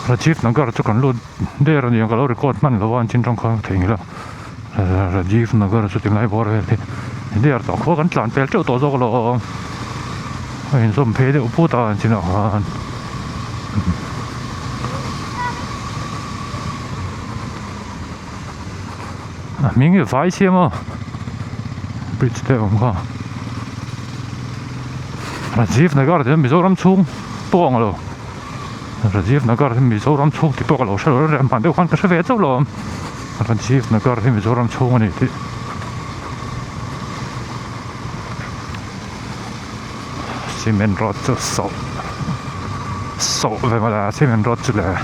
Rajiv Nagar chu kan lut der a ni ang ka lo record hman lo a an chin tang khan ka theihnghilh a Rajiv Nagar chu tinglai bawr vel hi der tawh khua kan tlan pel teuh tawh zawk alawm a inzawm phei deuh put a an chinah khan. A hming hi vai siam a bridge te a awm kha Rajiv Nagar tih hi Mizoram chhung pawh ang lo Rajiv Nagar hi Mizoram chhung tih pawh ka lo hre lo reng hman deuh khan ka hre ve chauh lo ang Rajiv Nagar hi Mizoram chhung a ni tih cement road chu sawh sawh ve mawle cement road chu le.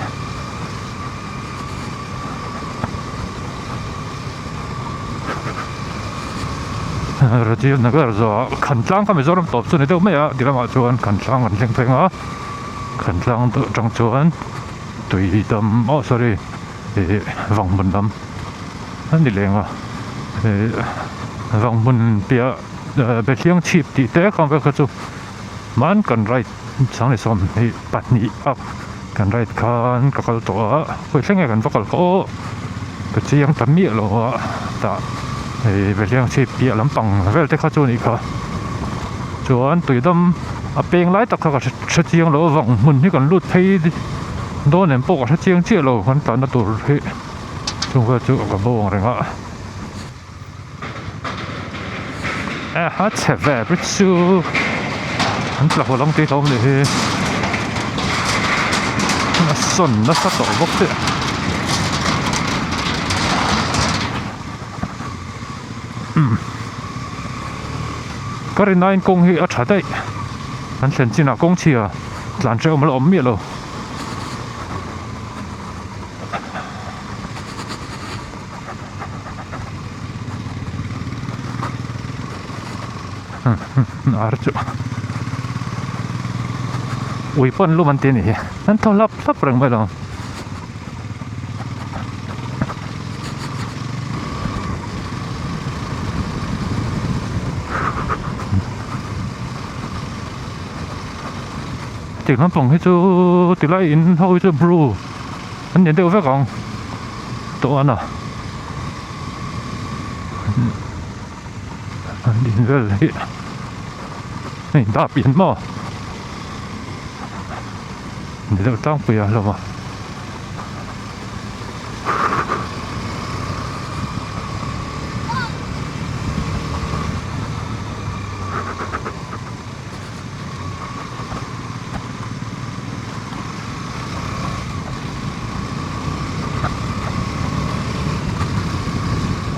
Rajiv Nagar zawh Khantlang kha Mizoram tawp chu ni deuh mai a ti lamah chuan Khantlang kan thleng pheng a Khantlang atang chuan tui dam oh sorry ih Vanghmun lam a ni leng a ih Vanghmun piah Behliang chhip tih te kha vel kha chu hman kan ride sang leh sawmhnih pahnih a kan ride khan ka kal tawh a khawi thleng nge kan va kal kha aw ka chiang ta miah lo a tah hei Behliang chhip piah lampang vel te kha chu a nih kha chuan tuidam a peng lai tak kha ka hre chiang lo avang hmun hi kan lut phei dawn em pawh ka hre chiang chiah lo kan tlanna tur hi chung vel chu ka bo ang reng a. A chhe ve bridge chu an tla haw lang tih hlauhawm leh hi a sawn nasa tawh bawk chiah umm ka rin aiin kawng hi a tha daih an thlen chinah kawng chhia tlan hrehawm a la awm miah lo. Ar chu ui pawh an lum an ti a nih hi an thaw hlap hlap reng mai lo. Tiang lampang hi chu tilai in ho hi chu bru an ni deuh vek ang. Tawh a an in vel hi hei dap in maw ni deuh tlangpui a hlawm a.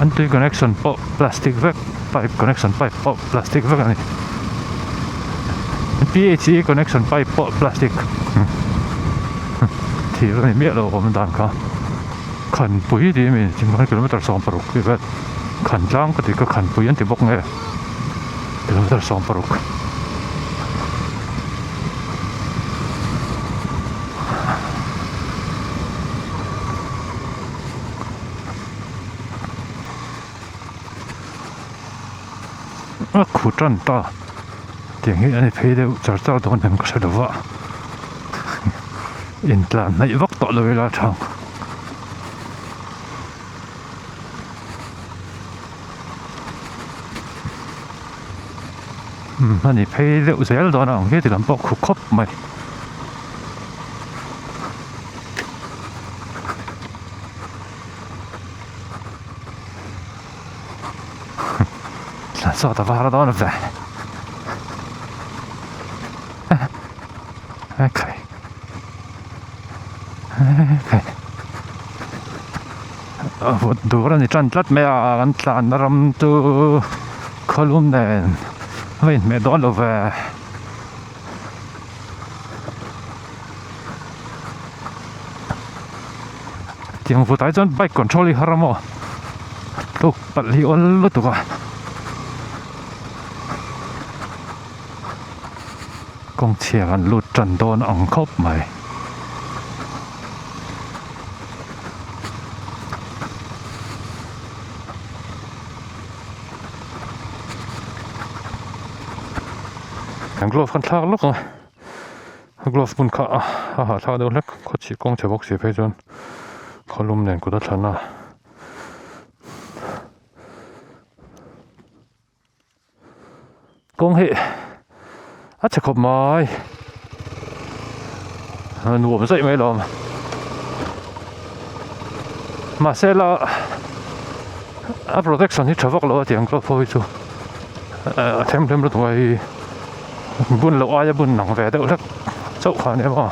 An tui connection pawh plastic vek pipe connection pipe pawh plastic vek a ni P H E connection pipe pawh plastic thir a ni miah lo awm dan kha Khanpui tih ami chhimkhan kilometer 16 tih vel Khantlang ka tih kha Khanpui an ti bawk nge. Kilometer 16. A khu tan ta tiang hi a ni phei deuh char char dawn em ka hre lo va intlan hnaih vak tawh lo ila tha ang. A ni phei deuh zel dawn a ang hi ti lam pawh khu khawp mai. Sawt a var dawn ve. Ekhai. Ekhai. Vut dur a ni tan tlat mai a kan tlanna ram chu khawlum nen a inhmeh dawn lo ve. Tiang vutah hi chuan bike control hi har a maw tluk palh hi awl lutuk a. Kawng chhia kan lut tan dawn ang khawp mai. Kan glove kan thlak lawk ang a glove hmun kha a. a hahthlak deuh hlek khawchhih kawng chhe bawk si phei chuan khawlum nen kut a thlan a. Kawng hi a chhe khawp mai a nuam zaih mai lawm mahse la a protection hi tha vak lo a tiang glove ho hi chu a them them lutuk a hei bun loh aia bun ang ve deuh hlek chauh kha ania maw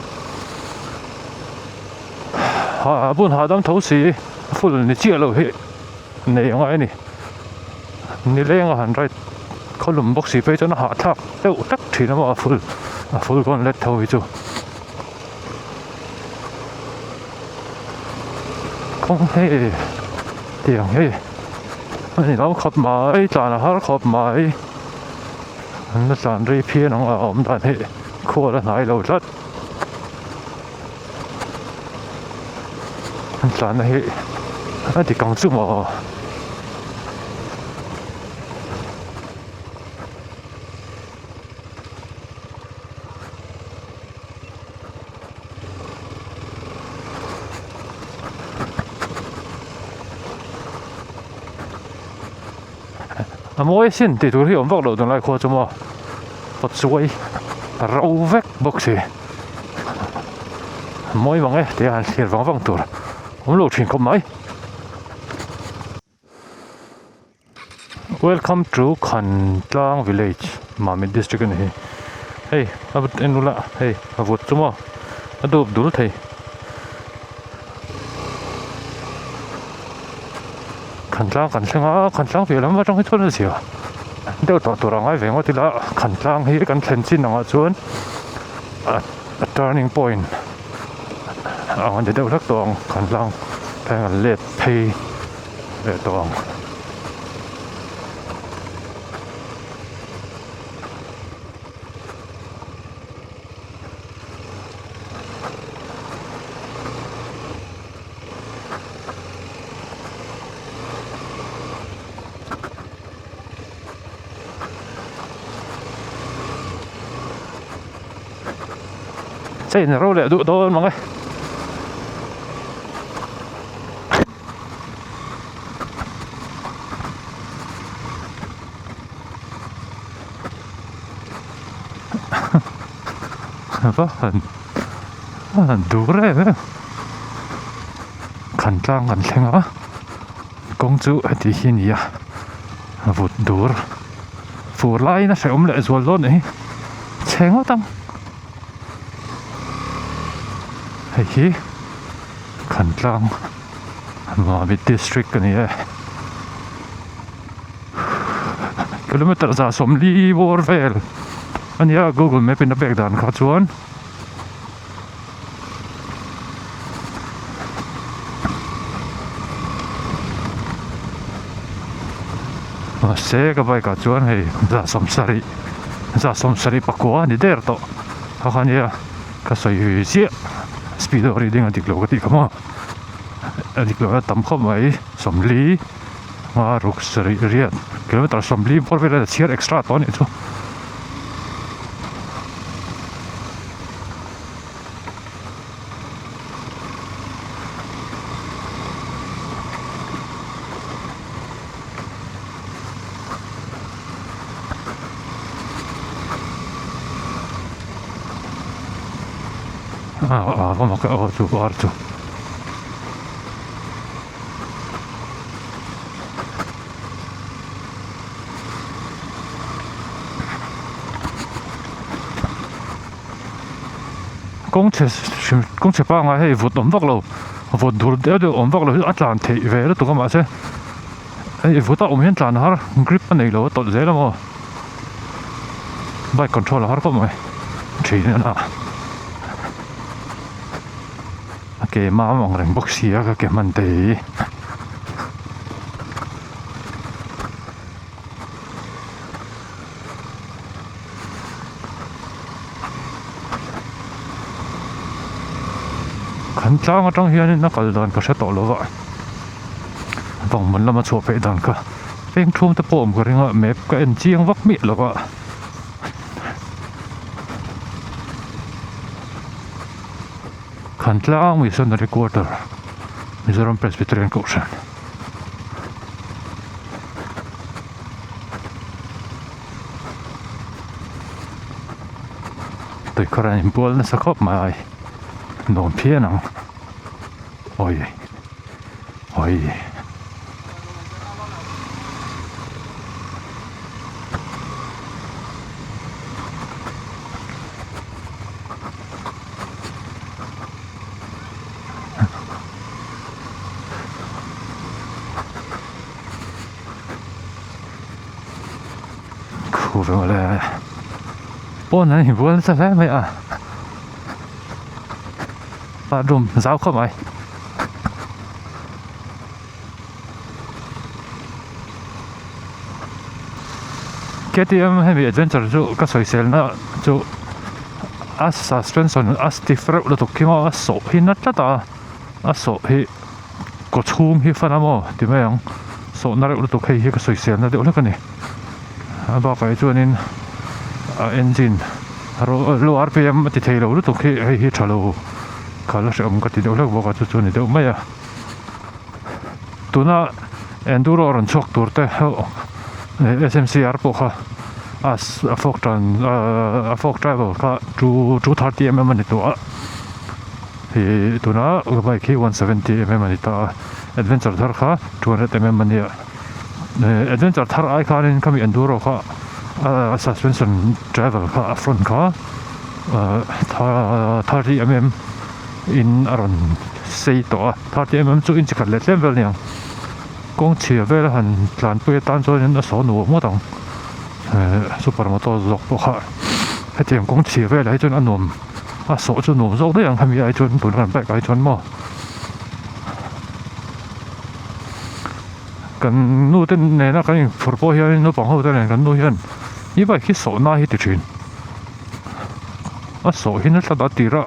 a bun hahdam tho si full ni chiah loh hi. Nei angai a ni. Nileng a han ride khawlum bawk si phei chuan a hahthlak deuh hlek thin a maw a full a full rawn let tho hi chu. Kawng hei tiang hi a ni lo khawp mai tlan a har khawp mai an la tlan rei phian ang a awm dan hi khual a hnai lo tlat. An tlanna hi a dik ang chu maw? A mawi asin tih tur hi awm vak loh tunlai khua chu maw pawtsuai a ro vek bawk si a mawi mang e tia han thlir vang vang tur awm lo thin khawp mai. Welcome to Khantlang village Mamit district a ni hi hei a en ula hei a vut chu maw a dup dul thei. Khantlang kan thleng a, Khantlang piah lam atang hi chuan a zia deuh tawh tur a ngai ve ngawt ila Khantlang hi kan thlen chin angah chuan a turning point ang a ni deuh hlek tawh ang Khantlang thleng an let phei leh tawh ang. Chain ro leh duh dawn mang e. Va han a han dur em em Khantlang kan thleng a kawng chu heti hi a ni a vut dur fur laiin a hrehawm leh zual dawn anih hi chhe ngawt ang hei hi Khantlang Mamit district a ni e. Kilometer 140 bawr vel a nia Google map in a pek dan kha chuan mahse ka bike ah chuan hei 170 174 a ni der tawh kha kha nia ka sawi chiah speed a reading a dik lo ka tih kha maw a dik lo a tam khawp mai 40. Hma ruk sarih riat kilometer 40 bawr vel a chhiar extra tawh a nih chu. A a va mak e aw chu ar chu. Kawng chhe hrim kawng chhe pangngai hei vut awm vak lo vut dur deuh deuh awm vak lo hi a tlan theih ve lutuk a mahse hei vut a awm hian tlan har grip a nei lo a tawlh zel a maw bike control a har khawp mai thin a. A ke mam ang reng bawk sia ka ke hman te hi. Kan tlang atang hianin a kal dan ka hre tawh lo va Vanghmun lama chhuah peih dan kha peng thum te pawh awm ka ring a map ka en chiang vak miah lo va. Khantlang Missionary Quarter Mizoram Presbyterian Kohhran. Tuikhawr an inbual nasa khawp mai nuam phian ang awi awi. Khu ve mawle pawn an inbual nasa hle mai a bathroom zau khawp mai. K_T_M hemi adventure chu ka sawisel na chu a suspension a stiff reuh lutuk khi maw a sawh hi na tlat a a sawh hi kaw chhung hi fan a maw ti mai ang sawh na reuh lutuk hei hi ka sawisel na deuh hlek a ni a bakah hi chuanin a engine low R_P_M a ti thei lo lutuk hi hei hi tha lo kha la hrehawm ka ti deuh hlek bawk a chu chu a ni deuh mai a. Tuna enduro a rawn chhuak tur te ho S_M_C_R pawh kha a a fork tan a fork driver kha two two thirty mm a ni tawh a ih tuna bike hi one seventy mm a ni ta a adventure thar kha two hundred mm a nia adventure thar ai khanin khami enduro kha a suspension driver kha a front kha thirty mm. In a rawn sei tawh a 30 mm chu inch khat leh tlem vel a ni ang kawng chhia vel a han tlanpui atan chuanin a saw nuam ngawt ang ehh super moto zawk pawh kha hetiang kawng chhia velah hi chuan a nuam a sawh chu nuam zawk daih ang hemi ai chuan tuna kan bike ah hi chuan maw kan nu te nena kan inphur pawh hian naupang ho te nen kan nu hian i bike hi sawh na hi ti thin. A sawh hi nasa ta tir a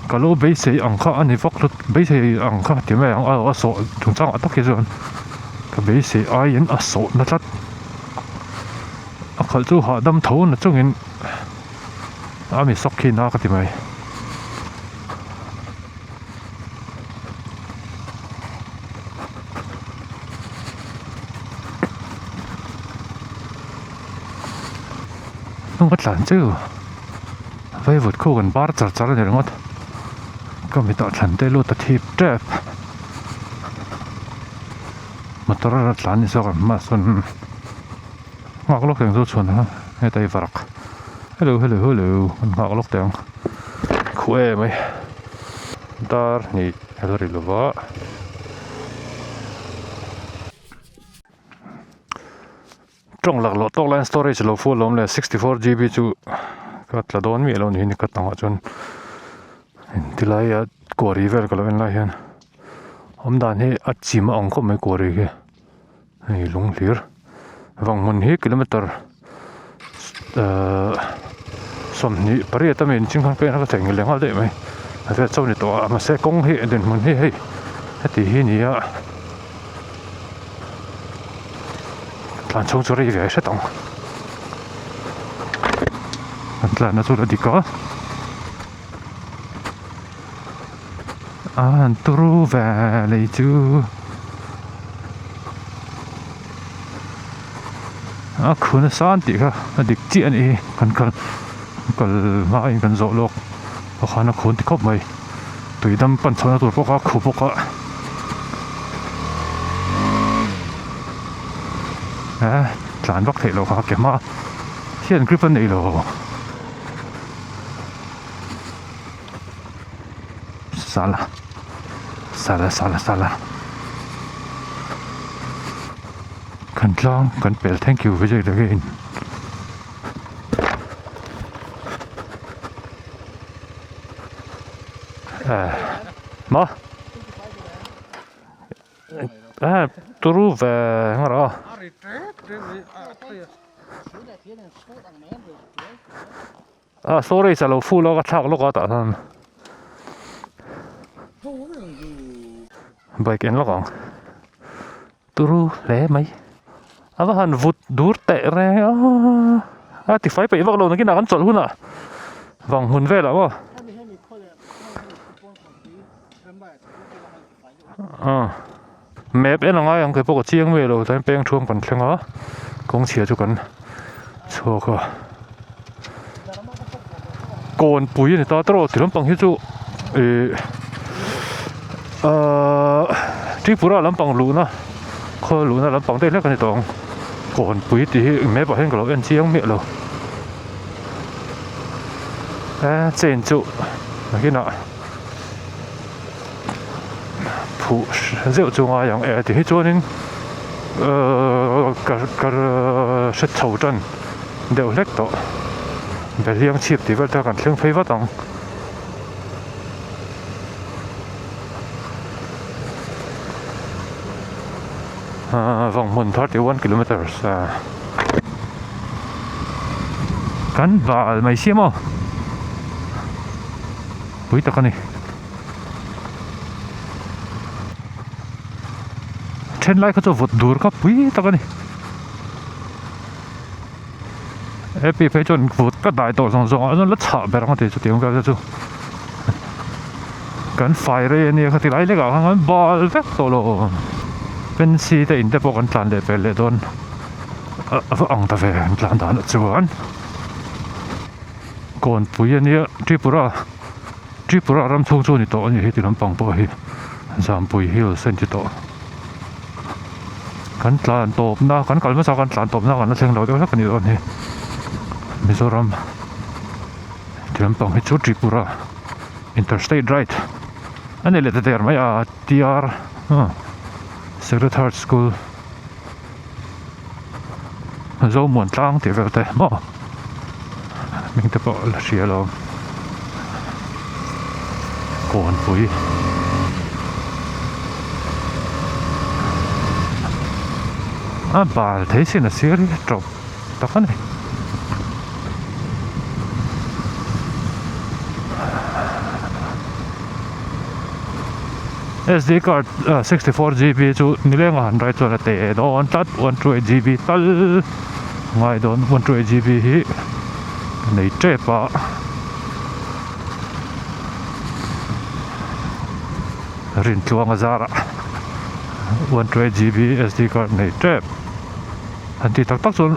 ka lo beisei ang kha a ni vak lo beisei ang kha ti mai ang a sawh chungchang ah tak hi chuan ka beisei aiin a sawh na tlat a khalh chu hahdam tho na chungin a mi sawk khi na ka ti mai. Hnung ka tlan chu vaivut khu kan bar char char a ni ringawt ka mitah thlan te lut a thip tep motor a tlan ni zawk ang hmaah sawn nghak lawk teh ang chu chhuan a heta hi varak hello hello hello kan nghak lawk teh ang khuh em mai dar hnih a la ri lova. Tawng lak loh tawk laiin storage lo full a awm leh 64 gb chu ka tla dawn miah lo ni hi nikhat angah chuan tilai a kuari vel ka lo en lai hian awm dan hi a chim a ang khawp mai kuari hi hei lung hlir vang hmun hi kilometer ahh 28 ami inchhing khan ka en a ka theihnghilh leh nghal daih mai a vel chauh a ni tawh a mahse kawng hi dinhmun hi hei heti hi a ni a. Tlan chhung chu rei ve hret ang. Kan tlanna chu la dik a. A han turu ve lei chu. A khu nasa an tih kha a dik chiah a nih hi. Kan kal kal hma in kan zawh lawk pawh khan a khu an ti khawp mai. Tui dam pan chhohna tur pawh kha a khu bawk a. Eh tlan vak theih loh kha ke hma hian grip a nei lo sala sala sala sala kan tlang kan pel thank you vijay again eh maw Eh turu ve nga rawh a storage a lo full a ka thlak lawk a tah hian bike en lawk ang turu hle mai a va han vut dur teh reng a a ti fai peih vak lo nakinah kan chawlh hunah vang hmun velah maw. A map en a ngai ang kei pawh ka chiang mai lo tlai peng thuam kan thleng a kawng chhia chu kan chhuak a kawnpui a ni ta tawrh ti lampang hi chu ih ahh Tripura lampang luhna khaw luhna lampang daih hlek a ni tawh ang kawnpui tih hi map ah hian ka lo en chiang miah lo e chain chu nakinah. Phuh zeuh chu ngai ang e ti hi chuanin ehh ka ka hre chho tan deuh hlek tawh behliang chhip tih vel te kan thleng phei vat ang. Ahh Vanghmun 31 kilometers kan bal mai sia maw pui tak a ni. Then lai kha chu vawt dur kha pui tak a ni hepi phei chuan vawt ka dai tawh zawng zawng ah chuan la chhah ber ang a ti chutiang vel te chu kan fai rei a nia khati lai lek ah khan kan bal vek tawh lo fancy te in te pawh kan tlan leh pel leh dawn a va ang ta ve an tlan dan ah chuan kawnpui a nia Tripura. Tripura ram chhung chu a ni tawh a ni heti lampang pawh hi Zampui Hills a inti tawh. Kan tlan tawpna kan kal hmasa kan tlan tawpna kan la thleng lo deuh hlek a nih dawn hi Mizoram heti lampang hi chu Tripura Interstate Right a ni leh ta der mai a TR Sacred Heart School Zomuan tlang tih vel te maw hming te pawh la hria lo kawnpui a bal thei sin a sir hi tawp tak a ni. Sd card 64 gb chu nileng a han rai chuan a teh dawn tlat 128 gb tal ngai dawn 128 gb hi ka nei tep a Rintluang a zarah 128 gb sd card nei tep han tih tak tak chuan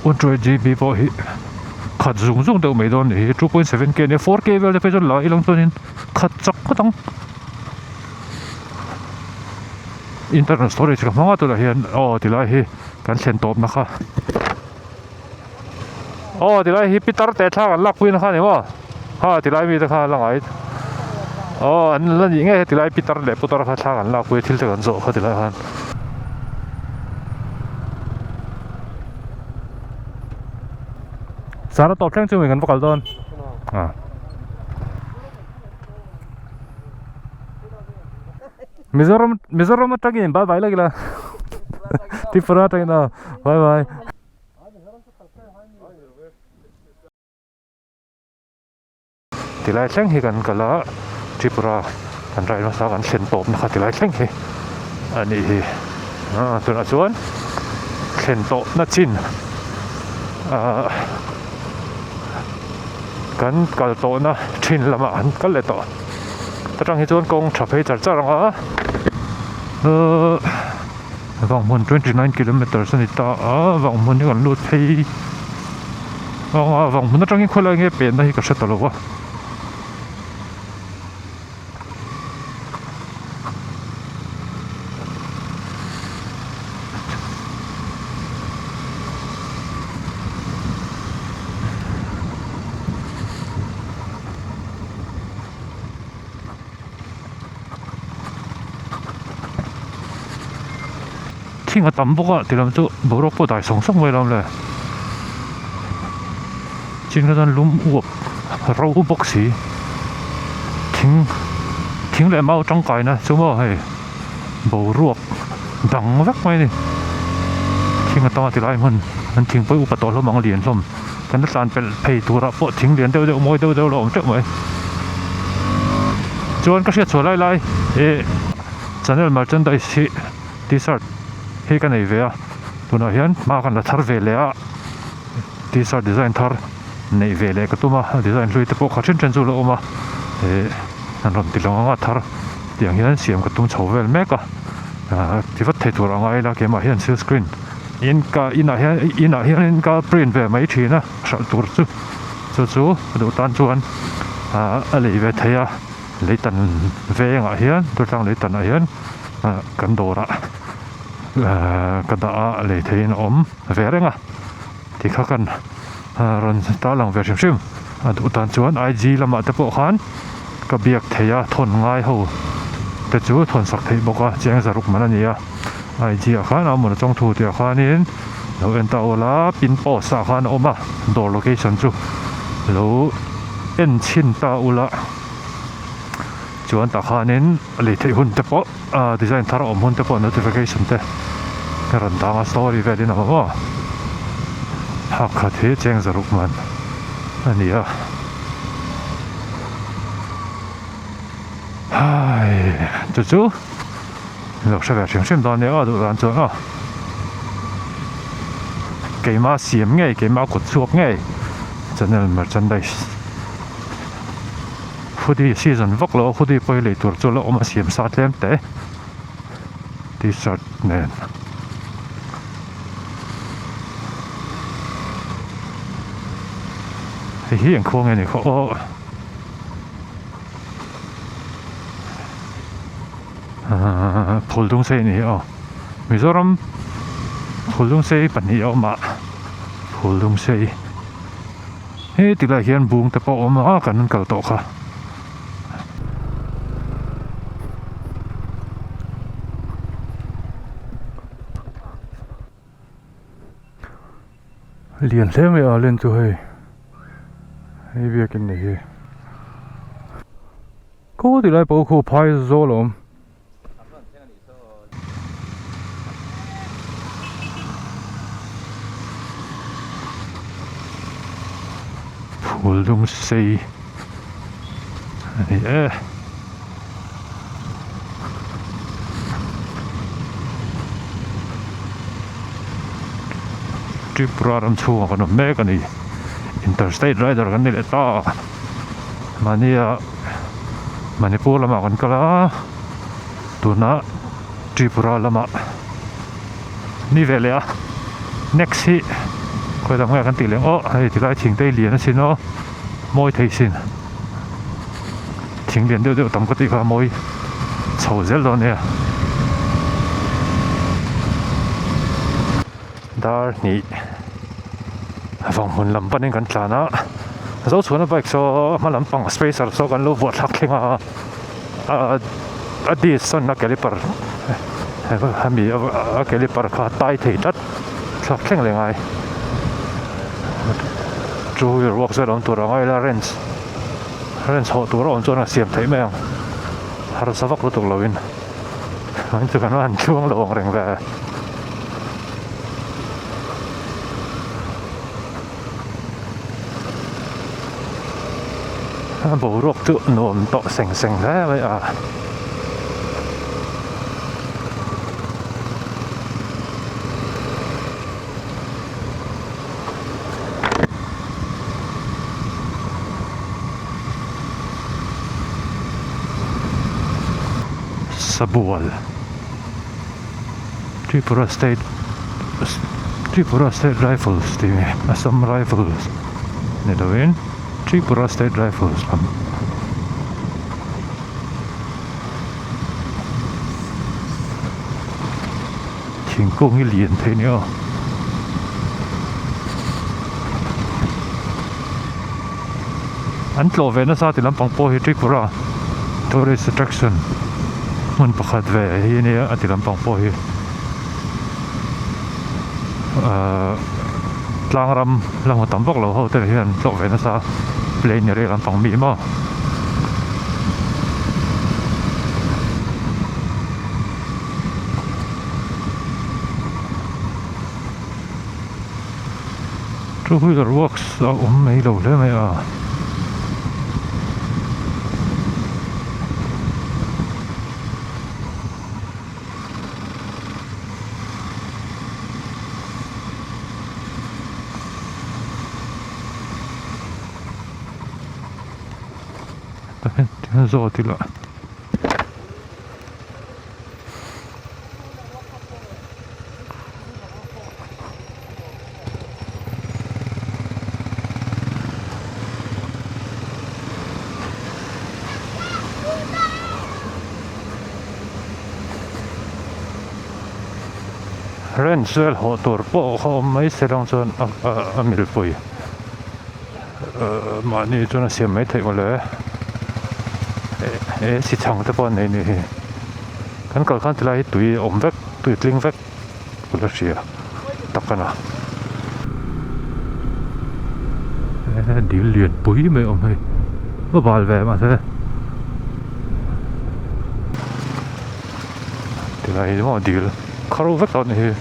128 gb pawh hi khat zung zung deuh mai dawn a ni hi 2.7 k ania 4k vel te phei chuan la ilang chuanin khat chak phawt ang internal storage ka hmang a tunah hian aw tilai hi kan thlen tawpna kha aw tilai hi pitar teh thla kan lakpui na kha ni maw ha tilai mite kha la ngai aw an la nih ngei tilai pitar leh putar kha thla kan lakpui thil te kan zawh kha tilai khan. Zan a tawp thleng chu mi kan va kal dawn a. Mizoram Mizoram atangin bye bye lek ila Tripura atangin aw bye bye. Tilai thleng hi kan kal a Tripura kan rai hmasa kan thlen tawp na kha tilai thleng hi a nih hi ah tunah chuan thlen tawh na chin ah Kan kal tawhna thin lamah an kal leh tawh atang hi chuan kawng tha phei char char ang a uhh Vanghmun 29 kilometers a ni ta a Vanghmun hi kan lut phei ang a Vanghmun atangin khawilai nge penna hi ka hre ta lo a. Thing a tam bawk a ti lam chu boruak pawh dai sawng sawng mai alawm le chin kha chuan lum uap ro bawk si thing thing leh mau tangkaina chu maw hei boruak dang vek mai a ni thing atanga tilai hmun an thing pawh upa tawh hlawm ang lian hlawm kan la tlan pelh phei turah pawh thing lian deuh deuh mawi deuh deuh la awm teuh mai chuan ka hriat chhuah lai lai ih channel merchandise hi t-shirt hi ka nei ve a tunah hian hma kan la thar ve leh a t-shirt design thar neih ve leh ka tum a design hlui te pawh kha then then chu la awm a ih an rawn ti lang ang a thar. Tiang hian siam ka tum chho vel mek a, ah ti vat thei tur a ngai ila keimah hian silk screen in ka inah hian inah hianin ka print ve mai thin a hralh tur chu chu chu a duh tan chuan ah a lei ve thei a leitan vengah hian Durtlang leitanah hian ah kan dawrah ah ka dah a lei theihin a awm ve reng a tikha kan rawn tarlang ve hrim hrim a duh tan chuan IG lamah te pawh khan ka biak thei a thawn ngai ho te chu thawn sak theih bawk a chiang zaruk man a ni a IG ah khan a awm a chawng thu tih ah khanin lo en ta awl a pin post ah khan a awm a dawr location chu lo en chhin ta ula chuan tah khanin a lei theih hun te pawh ah design thar a awm hun te pawh notification te a rawn dang a story velin a awm aw phak khat hi cheng zaruk man a ni a hai chu chu lo hre ve hrim hrim dawn nia aw duh dan chuan aw keima siam ngei keima kut chhuak ngei channel merchandise. Hoodie season vak lo a hoodie pawh hi lei tur chu a la awm a siam sa tlem te t-shirt nen. Hei hi eng khuang nge ni khaw aw ahh Phuldung sei a ni hi aw Mizoram Phuldung sei pahnih a awm a Phuldung sei. He ti lai hian bung te pawh a awm a kan kal tawh kha. Lian hle mai a len chu hei hei biakin ni hi khaw ti lai pawh khu phai zawl a awm. Phul dum sei a ni e. Tripura ram chhungah kan awm mek a ni. Interstate rider kan ni leh ta. Mahnia Manipur lamah kan kal a. Tuna Tripura lamah ni ve leh a next hi khawi lam nge kan tih leh ang aw hei tilai thing te hi lian asin aw mawi thei sin thing lian deuh deuh tam ka tih kha mawi chho zel dawn nia dar hnih vang hmun lam panin kan tlan a Zochhuana bike saw hma lampang spacer saw kan lo vuah thlak thleng a. A disc sawn a caliper hemi a caliper kha a tai thei tlat thlak thleng leh ngai two wheeler work zawk awm tur a ngai la wrench wrench hawh tur a awm chuan a siam theih mai ang harsa vak lutuk lo in chu kan han tluang lo ang reng ve. A boruak chu nuam tawh seng seng hle mai a. Sabual Tripura state Tripura state rifles tih hi Assam rifles ni lovin Tripura state rifles lam thingkung hi lian thei a ni aw. An tlawh ve nasa ti lampang pawh hi Tripura tourist attraction hmun pakhat ve hi a nia a ti lampang pawh hi ahh tlang ram la hmu tam vak lo ho te hian tlawh ve nasa plain area lampang mi maw. Two wheeler works a awm mai lo hle mai a. Tah hian zawt ila. Wrench vel hawh tur pawh kha awm mai se lang chuan a milpui mahni chuan a siam mai theih mawle he si chhang te pawh an nei anih hi kan kal khan tilai hi tui a awm vek tui tling vek ka la hria tak a na dil lian pui mai a awm hei va bal ve mahse. Tilai hi maw dil khar vek tawh anih hi.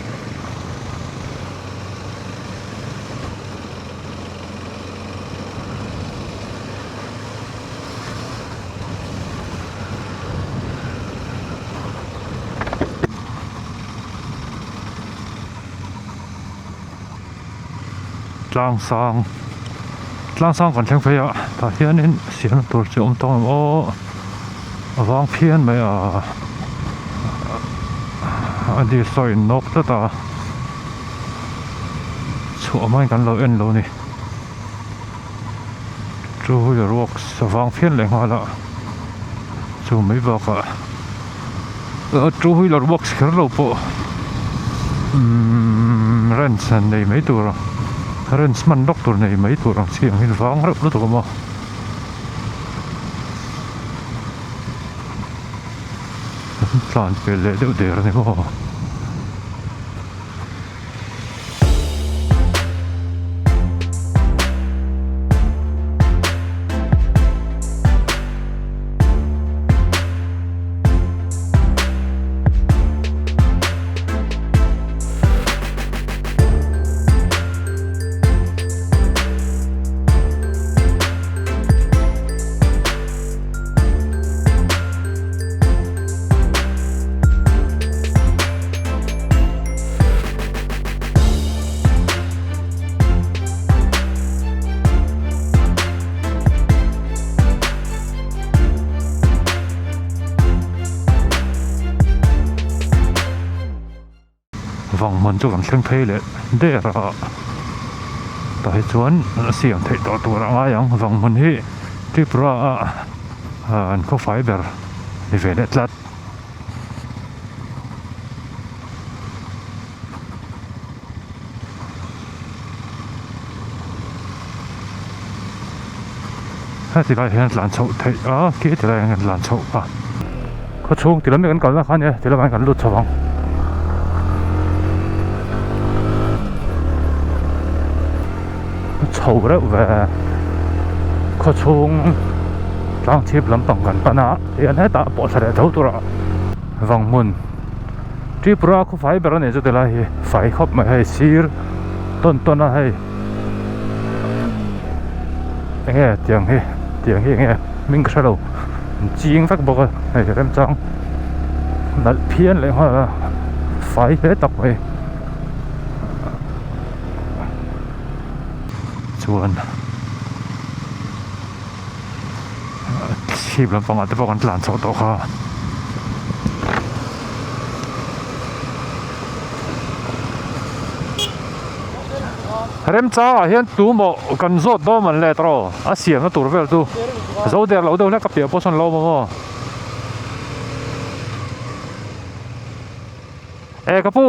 Tlang sang tlang sang kan thleng phei a tah hianin siamna tur chi awm tawng em aw a vang phian mai a a dil saw in nawk tlat a chhuah hmain kan lo en lo a ni two wheeler works a vang phian leh nghal a chu mai bakah two wheeler works kher lo pawh umm wrench han nei mai tur a wrench hman lawk tur nei mai tur ang chi ang hi vang reuh lutuk a maw. An tlan pel leh deuh der a ni maw. Vang hmun chu kan thleng phei leh der a tah hi chuan a siam theih tawh tur a ngai ang vang hmun hi Tripura ah an khawfai ber ni ve leh tlat. Heti lai hian tlan chhoh theih a khi ti lai hian kan tlan chhoh a khaw chhung ti lam hi kan kalna kha a nia ti lamah hian kan lut chho ang. Chho reuh ve khaw chhung tlang chhip lampang kan pan a tihian hetah pawh thla leh tho tur a vang hmun Tripura khaw fai ber a ni chu tilai hi fai khawp mai hei sir tawn tawn a hei enge tiang hi tiang hi enge hming ka hre lo an ching vek bawk a hei remchang nalh phian leh nghal a fai hle tak mai chuan chhip lampangah te pawh kan tlan chhoh tawh kha. Remchangah hian tu maw kan zawt dawn man let rawh a siamna tur vel chu zo der loh deuh hlek a piah pawh sawn lo awm maw e ka pu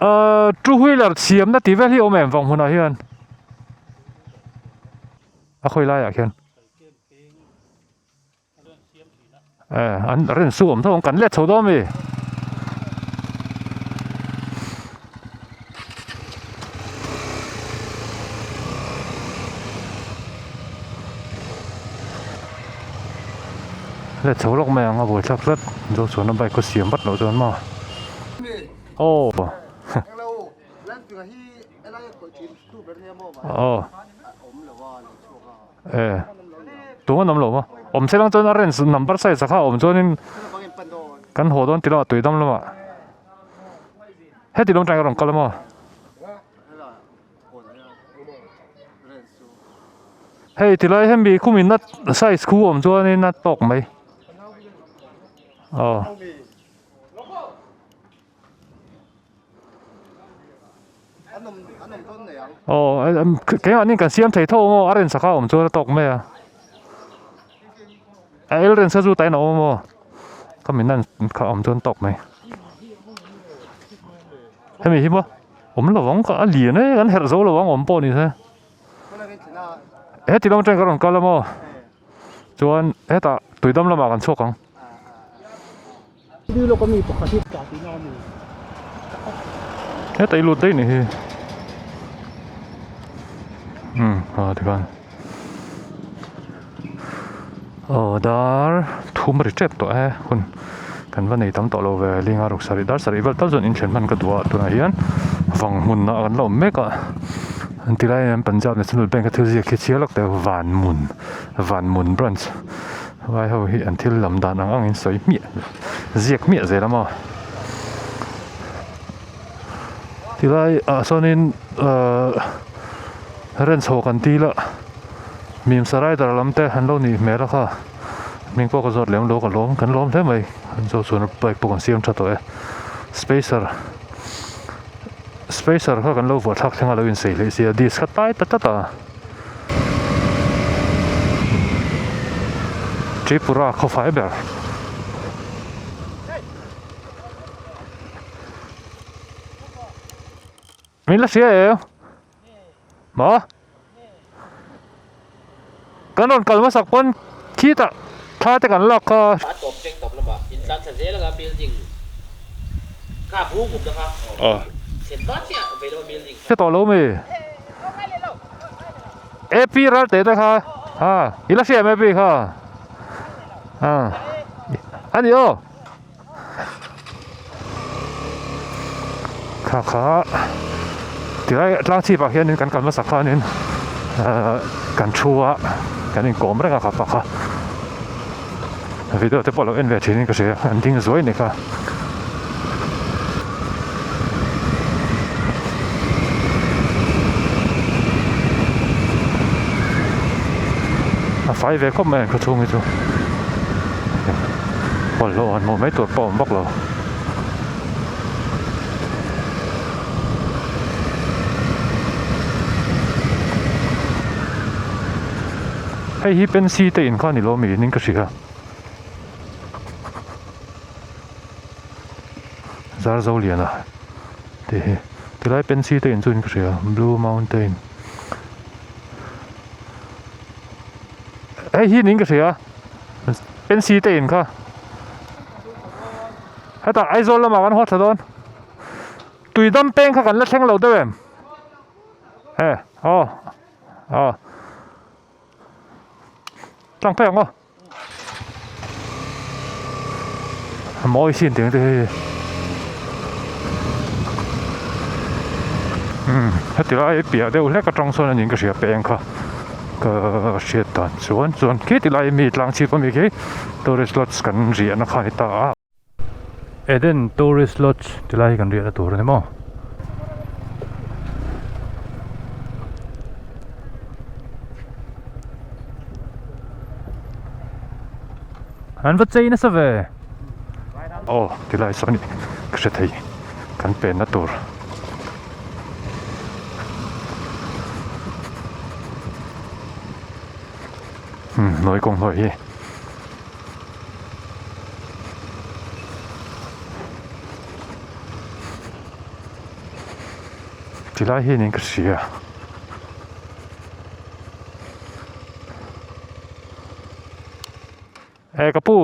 ahh two wheeler siamna tih vel hi a awm em vang hmunah hian a khawi laiah khian. An rin su awm tho ang kan let chho dawn mi. Let chho lawk mai ang a buai thlak tlat zo chuan a bike khaw siam vat loh chuan maw. Aw. Aw. E tung an awm lo maw awm se lang chuan a range number size a kha awm chuanin kan haw dawn ti lamah tui dam lamah heti lawm tang a rawn kal a maw hei tilai hemi khumin a size khu awm chuanin a tawk mai aw. Aw keimah nin kan siam thei tho maw a rin sakha awm chuan a tawk mai a a el rin sa chu tain a awm maw ka min an kha awm chuan tawk mai. Hemi hi maw awm lo ang a lian e kan herh zo lo ang awm pawh ni se. Heti lam atangin ka rawn kal a maw chuan hetah tuidam lamah kan chhuak ang. Heta i lut daih ni hi. Umm ah tikhan aw dar thum a ri tep tawh e hun kan va nei tam tawh lo ve linga ruk sarih dar sarih vel tal chuan inthlen hman ka duh a tunah hian vang hmunah kan la awm mek a an ti lai hian Punjab National Bank a thil ziak khi chhiar lawk teh Vanhmun Vanhmun branch vai ho hi an thil lam dan ang ang in sawi hmiah ziak hmiah zel a maw tilai ah sawnin ahh Renchho kan ti la Mimsa rider lam te an lo nih hmel a kha hming pawh ka zawt lem lo ka lawm kan lawm hle mai an zawh chuan bike pawh kan siam tha tawh e spacer spacer kha kan lo vuah thlak thleng a lo insei hlei sia disc kha tai ta tlat a. Tripura khawfai ber. Min la hria em? Maw? Kan rawn kal hmasak pawn khitah thla te kan lak kha. A tawp teng tawp lamah intlan thla zel anga building kha a bung buk na kha thlen va chiah vei lama building kha. Hre tawh lo mi? AP ral teh te kha ha i la hria em AP kha? Ha a ni aw. Kha kha tilai tlang chhip ah hianin kan kal hmasa khanin ahh kan thu a kan inkawm reng a kha pa kha video te pawh lo en ve thin in ka hria an ding zuai a ni kha. A fai ve khawp mai an khawchhung hi chu. Bawlhhlawh han hmuh mai tur pawh a awm vak lo. Hei hi Pensi te in kha a ni lo mi niin ka hria. Zarzoliana tih hi tilai Pensi te in chu in ka hria Blue Mountain. Hei hi niin ka hria Pensi te in kha hetah Aizawl lamah kan haw thla dawn Tuidam peng kha kan la thleng lo deuh em he aw aw tlang phei ang aw a mawi sin tih ang te hi umm heti lai piah deuh hlek atang sawn a niin ka hria peng kha ka hriat dan chuan chuan khi ti lai mi tlang chhip ami khi tourist lodge kan riahna kha a ni ta a. Eden Tourist Lodge ti lai hi kan riahna tur a ni maw. An va chei nasa ve. Aw ti lai sawn ka hre thei kan penna tur. Hmm hnuai kawng hnuai hi. Tilai hi niin ka hria e ka pu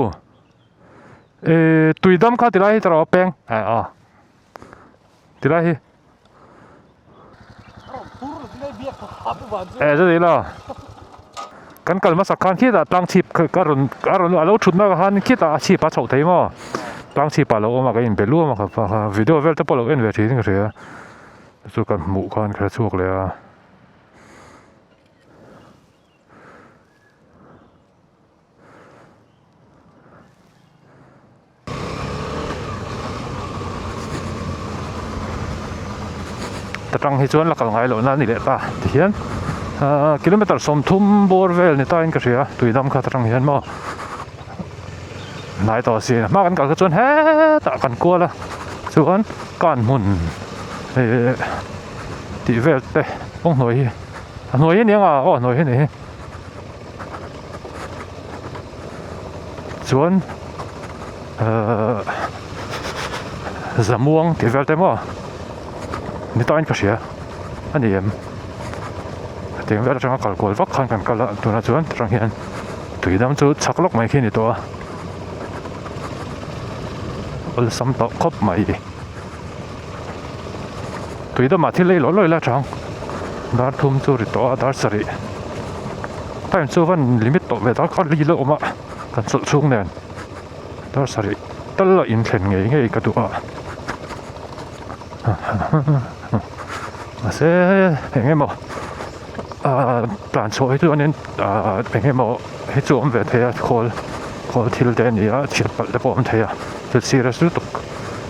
tui dam kha tilai hi taraw a peng eh aw tilai hi. Eh chuti ila kan kal hmasak khan khitah tlang chhip ka rawn a rawn a lo thutna ah khan khitah a chhip a chhoh thei maw tlang chhip ah a lo awm a ka inbe luam a kha video vel te pawh lo en ve thin ka hria chu kan hmuh khan ka hre chhuak leh a. Ta tang hi chuan la kal ngai lohna a ni leh ta tihian ahh kilometer 30 bawr vel ni tain ka hria tuidam kha ta tang hian maw hnai tawh si hma kan kal kha chuan hetah kan kual a chuan kan hmun eh tih vel te kawng hnuai hi a hnuai hi a ni ang a aw a hnuai hi a ni hi. Chuan ahh zamuang tih vel te maw. ni tain ka hria a ni em tiang vel atanga kal kual vak khan kan kal a tunah chuan atang hian Tuidam chu chak lawk mai khi a ni tawh a awlsam tawh khawp mai Tuidamah thil ei lawih lawih la chang dar thum chu ri tawh a dar sarih time chu van limit tawh ve dar kha li la awm a kan chawlh chhung nen dar sarih tal a inthlen ngei ngei ka duh a mahse eng emaw ahh tlan chhuah hi chuanin ahh eng emaw hi chu awm ve thei a khawl khawl thil te a ni a chhiat palh te pawh a awm thei a thil serious lutuk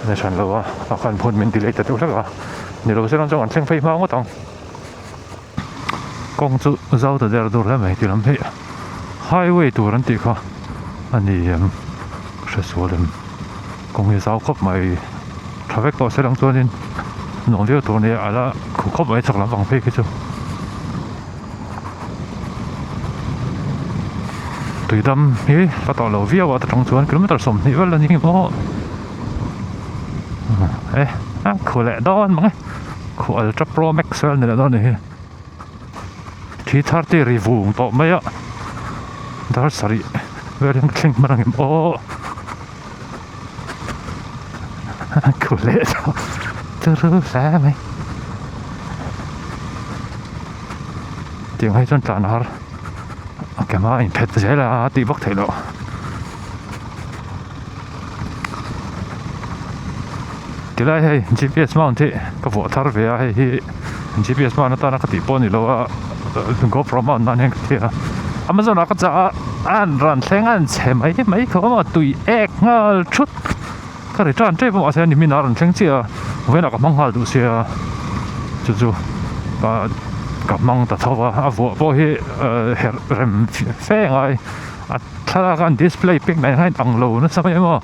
a ni hran lo a a khan hun min delay ta deuh hlek a ni lo se chuan an thleng phei hma ngawt ang kawng chu zau ta der dur hle mai ti lam hi highway tur an tih kha a ni em hre sual em kawng hi zau khawp mai tha vek tawh se lang chuanin nuam viau tur a nia a la khuh khawp mai chak lampang phei khi chu tuidam hi a tawh lo viau a ta tang chuan kilometer 20 vel a ni maw e a khuh leh dawn mang e khuh ultra pro max vel ni leh dawn a ni hi 3:30 ri vung tawh mai a dar sarih vel hian ka thleng hman ang em aw. Khuh leh tawh turu hle mai tiang hi chuan tlan har a ke hma a inphet zel a tih vak theih loh tilai hei gps mount hi ka vuah thar ve a hei hi gps mount atana ka tih pawh a ni lo a gopro mount nan hian ka ti a amazon ah ka chah a an rawn thleng a an chhe mai mai khawp a maw tui ek nghal thut ka ri tan tep a mahse a nimin a rawn thleng chiah a vawiinah ka hmang nghal duh sia chu chu ka hmang ta tho a a vuah pawh hi herh rem fe ngai a thlalak a an display pek mai kha a inang lo nasa mai emaw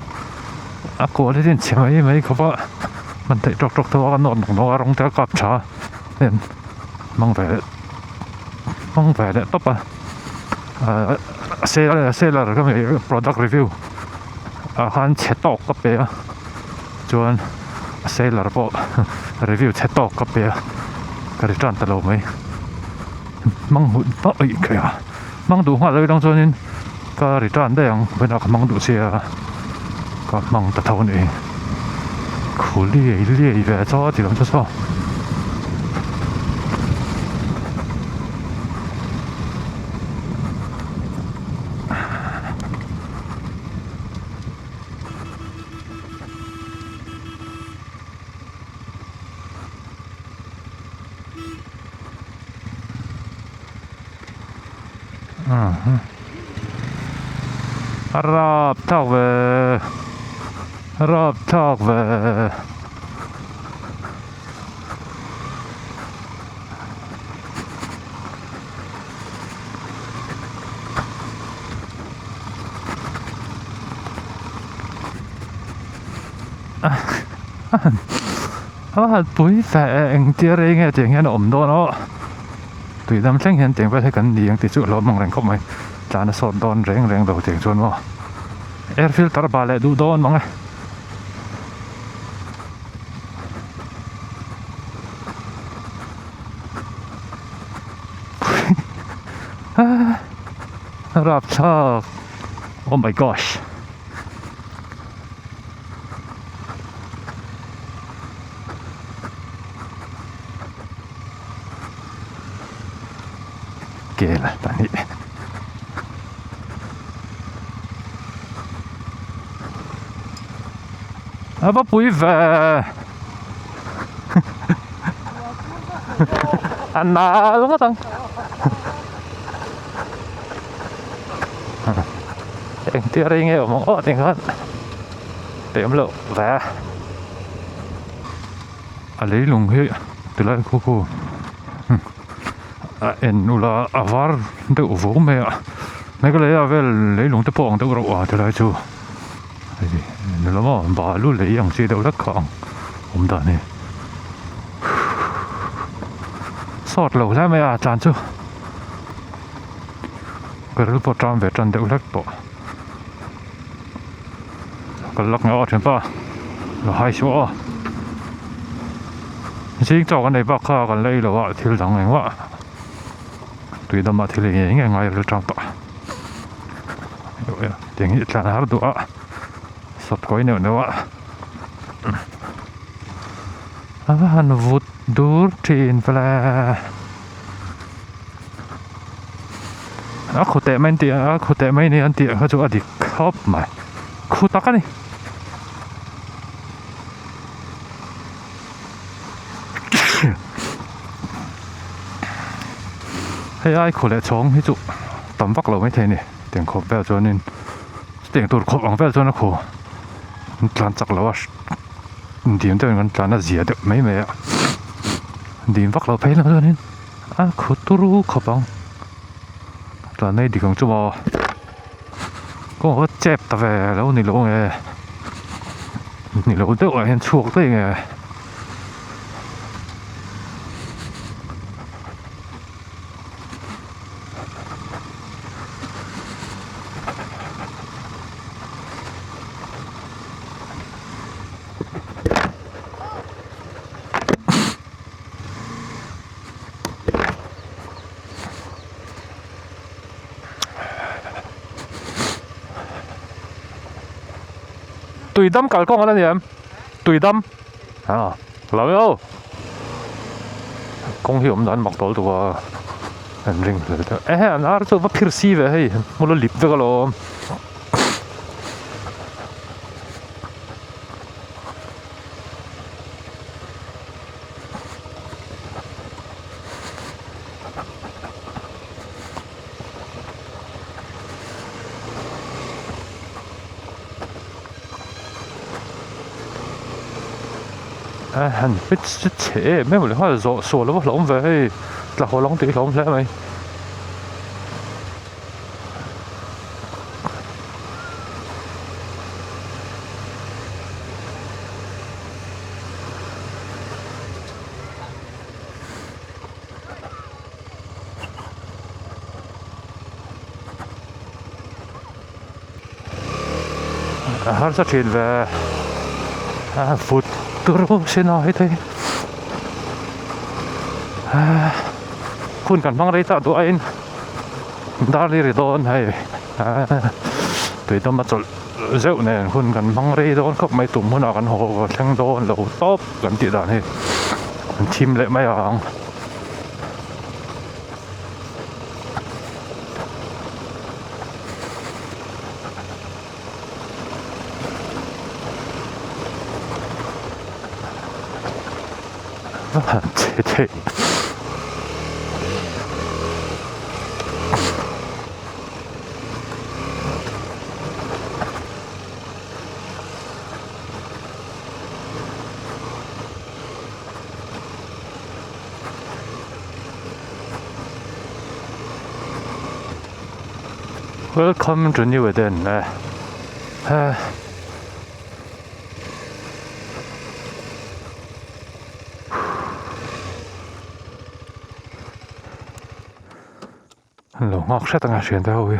a quality a inchhe mai mai khawp a hman theih tawk tawk tho a ka nawt nawk nawk a rawng te a kap tha a hmang ve leh hmang ve leh tawp a ahh seller ka hmeh product review ah khan chhe tawk ka pe a chuan a seller pawh review chhe tawk ka pe a ka return ta lo mai hmang hun pawh a inkheh a hmang duh nghal awi tang chuanin ka return daih ang vawiinah ka hmang duh sia ka hmang ta tho a ni khu liai liai ve chaw a ti lam chu saw. A rap thlak ve a rap thlak ve. A han pui fe engtia rei nge tiang hian a awm dawn aw tui dam thleng hian tiang vel hi kan ni ang tih chu a hlauhawm ang reng khawp mai tlan a sawt dawn reng reng lo tiang chuan maw air filter a bah leh duh dawn mang e. Rapthlak oh my gosh kel pahnih a va pui ve a nal ngawt ang engtia rei nge awm ang aw tih khan peih awm loh ve a leilung hi tilai khu khu a en ula a var deuh vung mai a Meghalaya vel leilung te pawh ang deuh reuh a tilai chu. Hei ni lo maw balu lei ang chi deuh hlek kha ang awm dan hi sawt lo hle mai a tlan chu ka ril pawh ṭam ve ṭan deuh hlek tawh ka lak ngei aw thianpa lo hai suh aw. Zing chaw kan ei bak kha kan la ei lo a thil dang engmah tui dama thil ei ngei ngei ngai ril tang tawh tiang hi tlan har duh a sawt kawi neuh neuh a a va han vut dur thin vela a khaw teh mai an tih a khaw teh mai ni an tih ang kha chu a dik khawp mai khu tak a ni. Hei ai khaw leh chhawng hi chu tam vak lo maithei a ni tiang khawp vel chuanin chutiang tur khawp ang vel chuan a khaw an tlan chak lo a dim deuhin kan tlan a zia deuh mai mai a dim vak lo phei lam chuanin a khaw turu khawp ang tlan nei dik ang chu maw kawng a chep ta ve lo ni lo nge. Ni lo deuh ah hian chhuak daih nge. Tuidam kalkawng ala ni em tuidam ah lo e aw kawng hi awm dan mak tawl tuk a an ring hlel deuh ehe an ar chu va phir si ve hei hmul a lip vek alawm. A han fit chu chhe em em leh nghal zawh sual a va hlauhawm ve hei tla haw lang tih hi hlauhawm hle mai. A harsa thin ve a vut tur bawk sin a hei te hun kan hmang rei tak duh aiin dar li ri dawn hei tui dawm a chawlh zeuh nen hun kan hmang rei dawn khawp mai tum hunah kan haw thleng dawn lo tawp kan tih dan hi an thim leh mai ang. Chhe chhe Welcome to New Eden eh eh Lo nghak hret anga hrian te ho hi.